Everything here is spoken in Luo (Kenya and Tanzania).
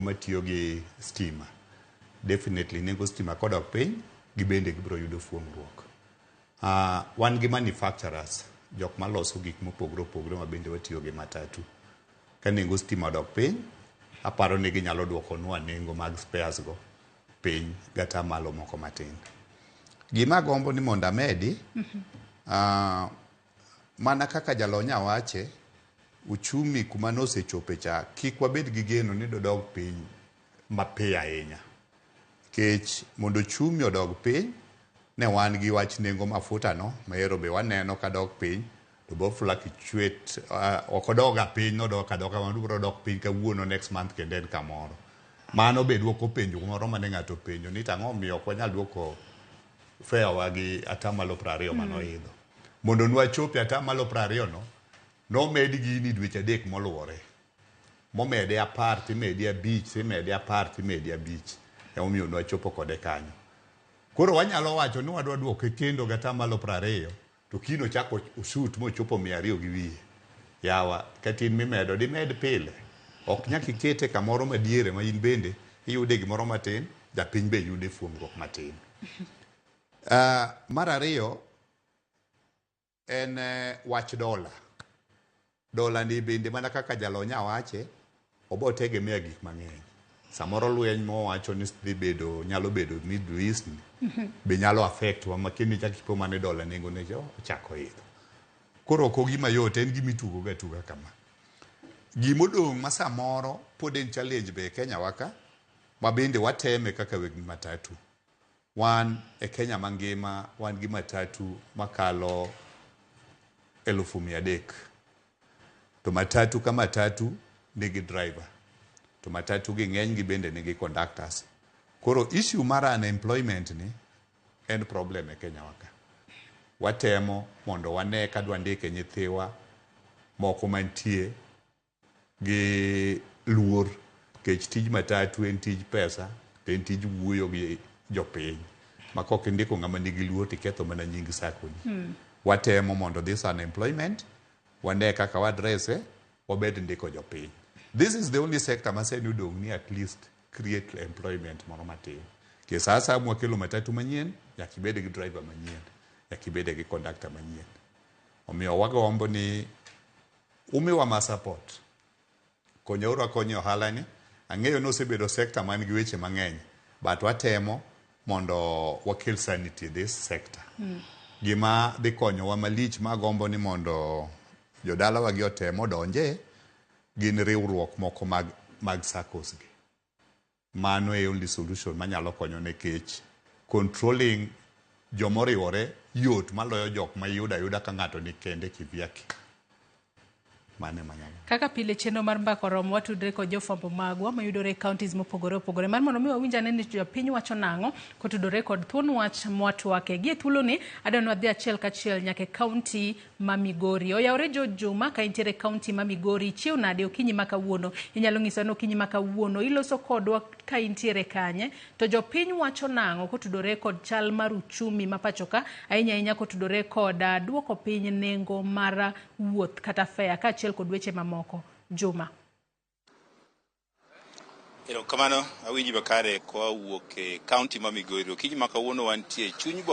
Matiyo gi stima, definitely nengo stima kodok piny, gibende gibiro yudo fuong'ruok. Wan gi manufacturers, jok maloso gik mopogore opogore ma bende watiyo gi matatu. Ka nengo stima odok piny, aparo ni ginyalo duokonwa nengo mag spares go piny gatamalo moko matin. Gima agombo ni mondo amedi, mana kaka jalony awache, uchumi kuma nosechope cha, kik wabed gi geno ni dodog piny mapiyo ahinya. Nikech mondo uchumi odog piny, ne wan gi wach nengo mafuta no, maero be waneno ka dok piny, to bo fluctuate, ok odoga piny, nodok adoka, biro dok piny kawuono, next month kendo en kamoro. Mano be duoko penjo moro mane ng'ato penjo ni tang'o omiyo ok wanyal duoko fare wa gi atamalo 20 manoidho. Mondo nwachopi atamalo 20 no, nomed gini dweche 3 moluwore. Momede 10 timede 5 timede 10 timede 5. Emomiyo nwachopo kode kanyo. Koro wanyalo wacho ni wadwa duoke kendo gatamalo 20 to kino chako osut mochopo 200 gi wiye. Yawa, kata in mimedo, dimed pile. Ok nyaka ikete kamoro madiere ma in bende iyude gimoro matin, japiny be yude fuong'ruok matin. Mar ariyo en wach dola. Dola ni bende mana kaka jalony awache, obo tegemea gik mang'eny. Samoro lweny mowacho ni dhi bedo, nyalo bedo Middle East ni, be nyalo affect wa ma kendo ichak ipo mana ni dola nengo ne ochako idho. Koro ok ogima yot, en gima itugo ga tuga kama. Gimodong' ma samoro pod en challenge be e Kenya wa ka, ma bende wateme kaka weg matatu. Wan e Kenya mangima wan gi matatu makalo 300,000. To matatu ka matatu nigi driver. To matatu gi ng'eny gi bende nigi conductors. Koro issue mar unemployment ni en problem e Kenya wa ka. Watemo mondo wane ka dwandike nyithiwa moko mantie gi luor nikech tij matatu en tij pesa to en tij wuoyo gi jopiny ma kok indiko ng'ama nigi luor tiketho mana nying sacco ni. Watemo mondo this unemployment wane kaka wa address wabed ndiko jopiny. This is the only sector ma sani odong' ni at least create employment moro matin. Nikech sa asaya mwakelo matatu manyien, nyaka ibed gi driver manyien, nyaka ibed gi conductor manyien. Omiyo wagombo ni umiwa ma support. Konyauru akonya e ohala ni. Ang'eyo ni osebedo sector man gi weche mang'eny, but watemo mondo wakel sanity e this sector. Gima dhi konyowa malich magombo ni mondo jodalawa gi otem odonje gin riwruok moko mag SACCOs gi. Mano e only solution manyalo konyo nikech controlling jomoriwore yot maloyo jok ma iyudo ayuda ka ng'ato ni kende kivyake. Mano ema nyalo. Kaka pile chenro mar Mbaka Oromo watudre kod jofwambo magwa mayudore e counties mopogore opogore mar mondo mi wawinj ane ni jopiny wacho nang'o kotudore kod thuon wach mwatwake. Gi e thuoloni adwa ni wadhi achiel kachiel nyaka e county ma Migori. Oyawore George Juma ka intiere e county ma Migori, ichiew nade okinyi ma kawuono? Inyalo nyisowa ni okinyi ma kawuono iloso kodwa ka intiere kanye? To jopiny wacho nang'o kotudore kod chal mar uchumi ma pacho ka, ahinya ahinya kotudore kod duoko piny nengo mar wuoth kata fare kaachiel kod weche mamoko. Juma. Erokamano, awinji makare koa wuok e county ma Migori. Okinyi ma kawuono wantie e chuny boma.